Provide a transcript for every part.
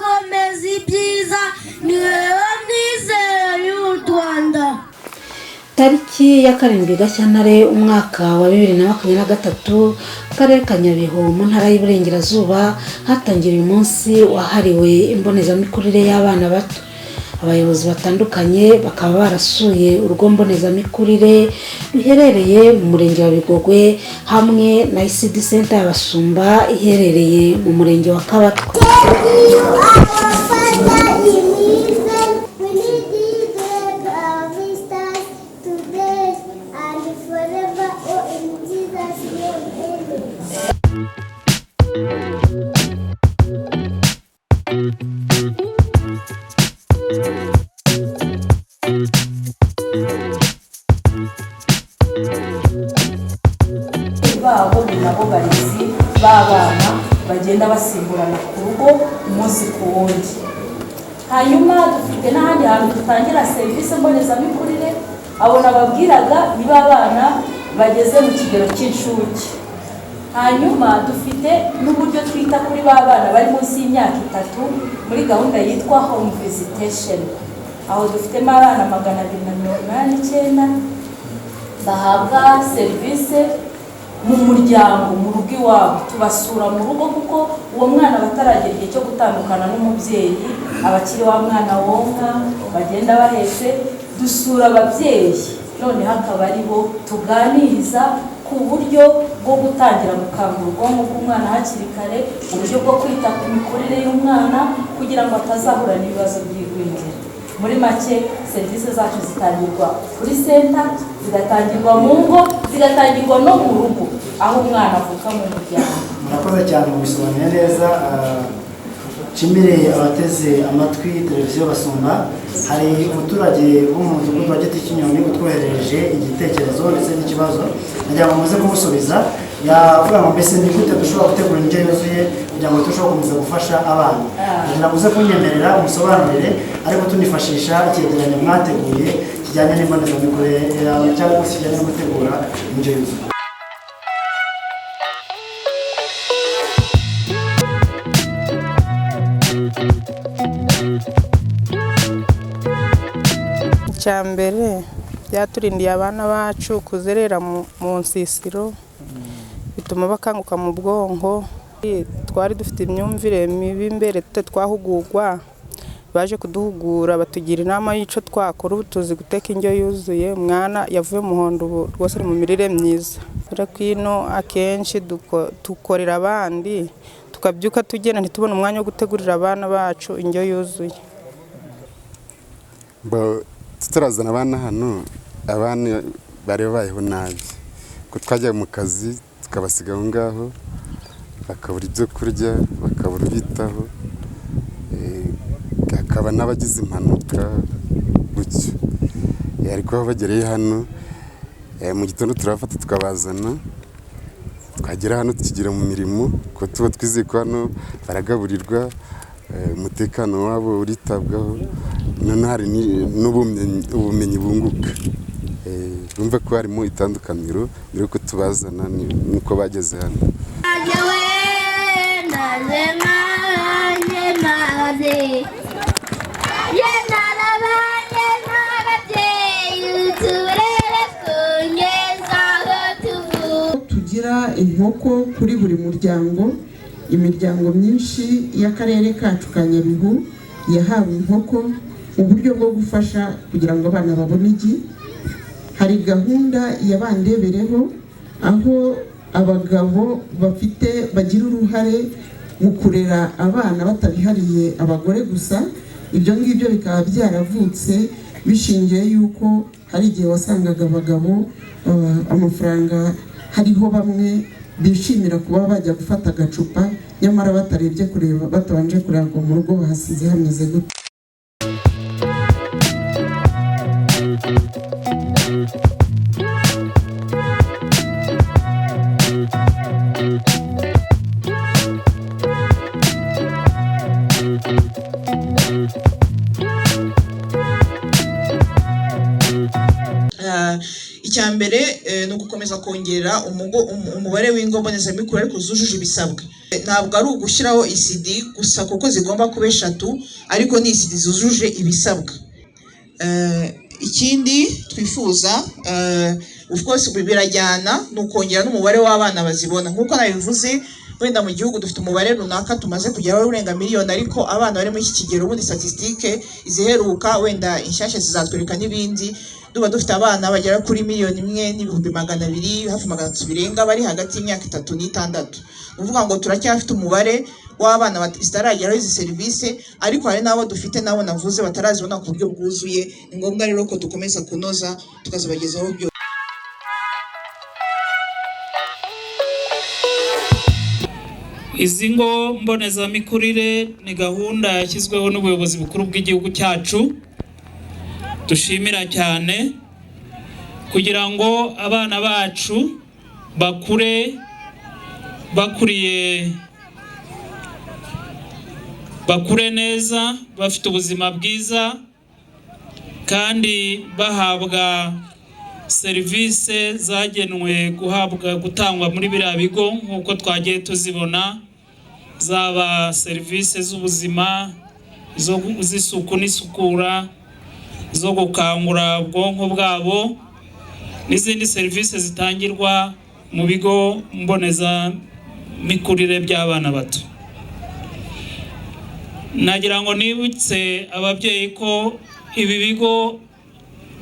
Uzakomeza ibyiza, niwe mizero y'u Rwanda. Tariki ya 7 Gashyantare umwaka wa 2023, mu karere ka Nyabihu mu Ntara y'Iburengerazuba hatangiriye umunsi wahariwe imbonezamikurire y'abana bato. Abayobozi batandukanye bakaba barasuye urugo mbonezamikurire ruherereye mu murenge wa Bigogwe hamwe na ECD Center y'Abasumba iherereye mu murenge wa Kabatwa. Thank you, our Father in heaven. We need you to help our visitors today and forever. Oh, in Jesus' name, amen. Babo ni nabo barezi b'abana bagenda basimburana ku rugo umunsi ku wundi. Hanyuma dufite n'ahandi hantu dutangira serivisi mbonezamikurire. Abo nababwiraga ni ba bana bageze mu kigero cy'inshuke. Hanyuma dufite n'uburyo twita kuri ba bana bari munsi y'imyaka 3 muri gahunda yitwa home visitation. Aho dufitemo abana 289 bahabwa serivisi mu muryango, mu rugo iwabo. Tubasura mu rugo kuko uwo mwana aba ataragera igihe cyo gutandukana n'umubyeyi, aba akiri wa mwana wonka bagenda bahetse. Dusura ababyeyi, noneho akaba ari bo tuganiriza ku buryo bwo gutangira gukangura ubwonko bw'umwana hakiri kare, uburyo bwo kwita ku mikurire y'umwana kugira ngo atazahura n'ibibazo by'igwingira. Muri make, serivisi zacu zitangirwa kuri center, zigatangirwa mu ngo, zigatangirwa no mu rugo aho umwana avuka mu muryango. Murakoze cyane, mubisobanuye neza. Nshimire abateze amatwi televiziyo Basumba. Hari umuturage wo mu mudugudu wa Giti cy'inyoni utwoherereje igitekerezo ndetse n'ikibazo, nagira ngo muze kumusubiza. Yavuga ngo mbese ni gute dushobora gutegura indyo yuzuye kugira ngo turusheho gukomeza gufasha abana? Kugira ngo uze kunyemerera umusobanurire, ariko tunifashisha icyegeranyo mwateguye kijyanye n'imbonezamikurire yawe cyangwa se kijyanye no gutegura indyo yuzuye. Icya mbere, byaturindiye abana bacu kuzerera mu nsisiro, bituma bakanguka mu bwonko. Twari dufite imyumvire mibi mbere twahugurwa, baje kuduhugura batugira inama y'icyo twakora. Ubu tuzi guteka indyo yuzuye. Umwana yavuye muhondo, ubu rwose ari mu mirire myiza. Kubera ko ino akenshi dukorera abandi, tukabyuka tugenda, ntitubone umwanya wo gutegurira abana bacu indyo yuzuye. Tutarazana abana hano, abana bari babayeho nabi, ko twajya mu kazi tukabasiga aho ngaho, bakabura ibyo kurya, bakabura ubitaho, hakaba n'abagize impanuka gutyo. Ariko aho bagereye hano, mu gitondo turabafata tukabazana, twagera hano tukigira mu mirimo, kuko tuba twizeye ko hano baragaburirwa, umutekano wabo uritabwaho, noneho hari n'ubumenyi bunguka. Urumva ko harimo itandukaniro mbere yuko tubazana n'uko bageze hano. Yewe naze nanjye naze ye narabanye n'ababyeyi uturere twongeza aho tuvuka. Tugira inkoko kuri buri muryango. Imiryango myinshi y'akarere kacu ka Nyabihu yahawe inkoko mu buryo bwo gufasha kugira ngo abana babone igi. Hari gahunda ya Bandebereho, aho abagabo bafite bagira uruhare mu kurera abana batabihariye abagore gusa. Ibyo ngibyo bikaba byaravutse bishingiye yuko hari igihe wasangaga abagabo amafaranga hariho bamwe bishimira kuba bajya gufata agacupa, nyamara batarebye kureba, batabanje kureba ngo mu rugo bahasize hameze gute. Icya mbere ni ugukomeza kongera umubare w'ingo mbonezamikurire ariko zujuje ibisabwa. Ntabwo ari ugushyiraho ECD gusa kuko zigomba kuba 3, ariko ni ECD zujuje ibisabwa. Ikindi twifuza, of course birajyana, ni ukongera n'umubare w'abana bazibona. Nk'uko nabivuze, wenda mu gihugu dufite umubare runaka tumaze kugeraho urenga miliyoni, ariko abana bari muri iki kigero, ubundi statistique iziheruka, wenda inshyashya zizatwereka n'ibindi, duba dufite abana bagera kuri 1,200,000, hafi 300 birenga, bari hagati y'imyaka 3 n'6. Ni ukuvuga ngo turacyafite umubare w'abana zitarageraho izi serivisi, ariko hari n'abo dufite nabo navuze batarazibona ku buryo bwuzuye. Ni ngombwa rero ko dukomeza kunoza tukazibagezaho byose. Izi ngo mbonezamikurire ni gahunda yashyizweho n'ubuyobozi bukuru bw'igihugu cyacu, dushimira cyane, kugira ngo abana bacu bakure bakuriye, bakure neza, bafite ubuzima bwiza kandi bahabwa serivisi zagenwe guhabwa gutangwa muri biriya bigo nk'uko twagiye tuzibona, zaba serivisi z'ubuzima, z'isuku n'isukura, zo gukangura ubwonko bwabo n'izindi serivisi zitangirwa mu bigo mbonezamikurire by'abana bato. Nagira ngo nibutse ababyeyi ko ibi bigo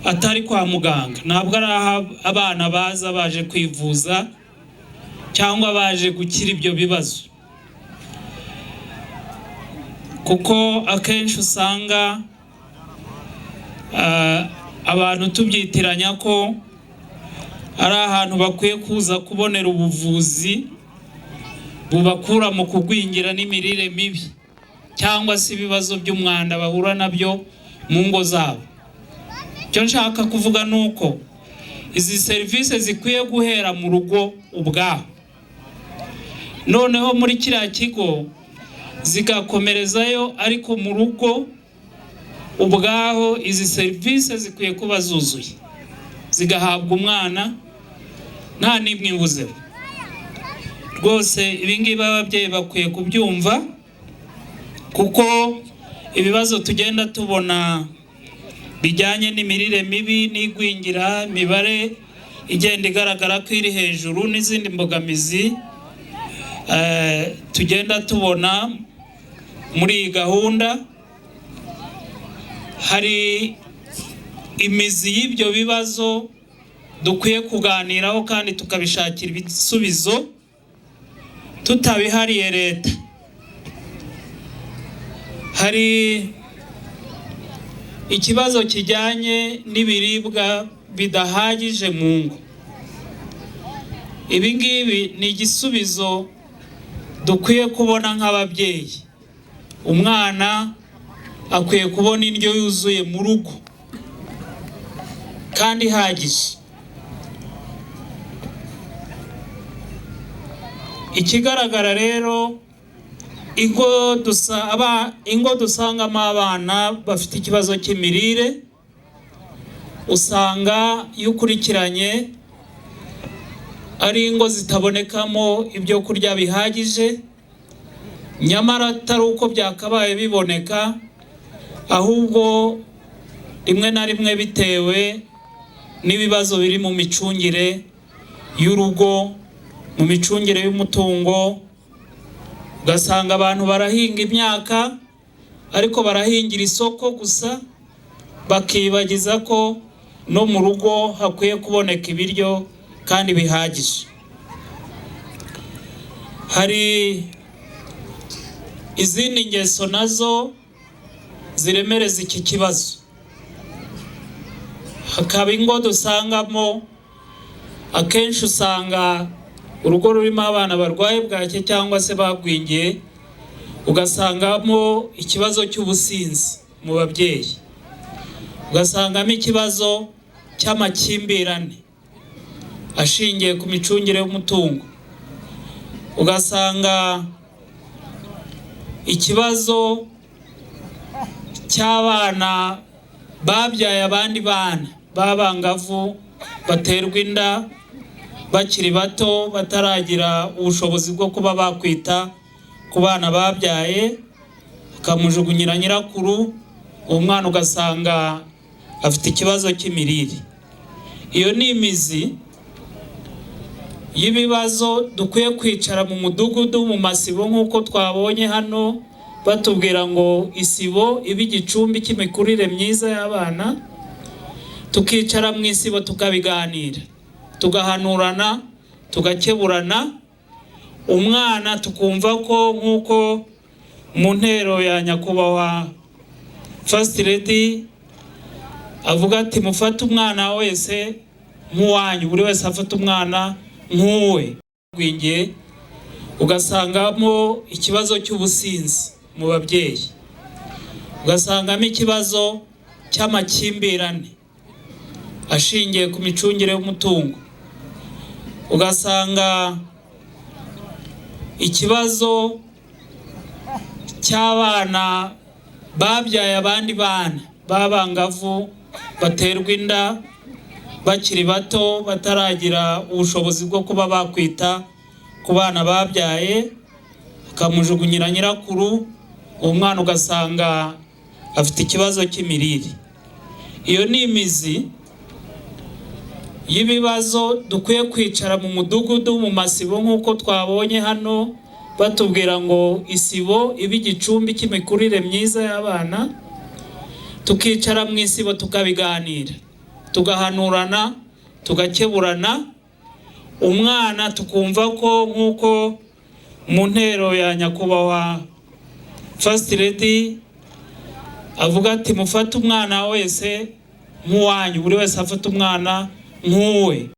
atari kwa muganga, ntabwo ari aho abana baza baje kwivuza cyangwa baje gukira ibyo bibazo, kuko akenshi usanga abantu tubyitiranya ko ari ahantu bakwiye kuza kubonera ubuvuzi bubakura mu kugwingira n'imirire mibi cyangwa se ibibazo by'umwanda bahura nabyo mu ngo zabo. Icyo nshaka kuvuga ni uko izi serivisi zikwiye guhera mu rugo ubwaho, noneho muri kiriya kigo zigakomerezayo, ariko mu rugo ubwaho izi serivisi zikwiye kuba zuzuye, zigahabwa umwana nta n'imwe ibuzeho. Rwose ibi ngibi ababyeyi bakwiye kubyumva, kuko ibibazo tugenda tubona bijyanye n'imirire mibi n'igwingira, imibare igenda igaragara ko iri hejuru, n'izindi mbogamizi tugenda tubona muri iyi gahunda, hari imizi y'ibyo bibazo dukwiye kuganiraho kandi tukabishakira ibisubizo tutabihariye leta. Hari ikibazo kijyanye n'ibiribwa bidahagije mu ngo. Ibi ngibi ni igisubizo dukwiye kubona nk'ababyeyi. Umwana akwiye kubona indyo yuzuye mu rugo kandi ihagije. Ikigaragara rero, ingo dusangamo abana bafite ikibazo cy'imirire, usanga iyo ukurikiranye ari ingo zitabonekamo ibyo kurya bihagije, nyamara atari uko byakabaye biboneka, ahubwo rimwe na rimwe bitewe n'ibibazo biri mu micungire y'urugo, mu micungire y'umutungo. Ugasanga abantu barahinga imyaka ariko barahingira isoko gusa, bakibagiza ko no mu rugo hakwiye kuboneka ibiryo kandi bihagije. Hari izindi ngeso nazo ziremereza iki kibazo. Hakaba ingo dusangamo akenshi usanga urugo rurimo abana barwaye bwake cyangwa se bagwingiye, ugasangamo ikibazo cy'ubusinzi mu babyeyi, ugasangamo ikibazo cy'amakimbirane ashingiye ku micungire y'umutungo, ugasanga ikibazo cy'abana babyaye abandi bana b'abangavu baterwa inda bakiri bato, bataragira ubushobozi bwo kuba bakwita ku bana babyaye, bakamujugunyira nyirakuru, uwo mwana ugasanga afite ikibazo cy'imirire. Iyo ni imizi y'ibibazo dukwiye kwicara mu mudugudu, mu masibo, nk'uko twabonye hano batubwira ngo isibo ibe igicumbi cy'imikurire myiza y'abana. Tukicara mu isibo, tukabiganira, tugahanurana, tugakeburana, umwana tukumva ko nk'uko mu ntero ya Nyakubahwa First Lady avuga ati: "Mufate umwana wese nk'uwanyu, buri wese afate umwana nk'uwe." Gwingiye, ugasangamo ikibazo cy'ubusinzi mu babyeyi, ugasangamo ikibazo cy'amakimbirane ashingiye ku micungire y'umutungo, ugasanga ikibazo cy'abana babyaye abandi bana b'abangavu baterwa inda bakiri bato, bataragira ubushobozi bwo kuba bakwita ku bana babyaye, bakamujugunyira nyirakuru, uwo mwana ugasanga afite ikibazo cy'imirire. Iyo ni imizi y'ibibazo dukwiye kwicara mu mudugudu, mu masibo, nk'uko twabonye hano batubwira ngo isibo ibe igicumbi cy'imikurire myiza y'abana. Tukicara mu isibo, tukabiganira, tugahanurana, tugakeburana, umwana tukumva ko nk'uko mu ntero ya Nyakubahwa First Lady avuga ati: "Mufate umwana wese nk'uwanyu, buri wese afate umwana nk'uwe."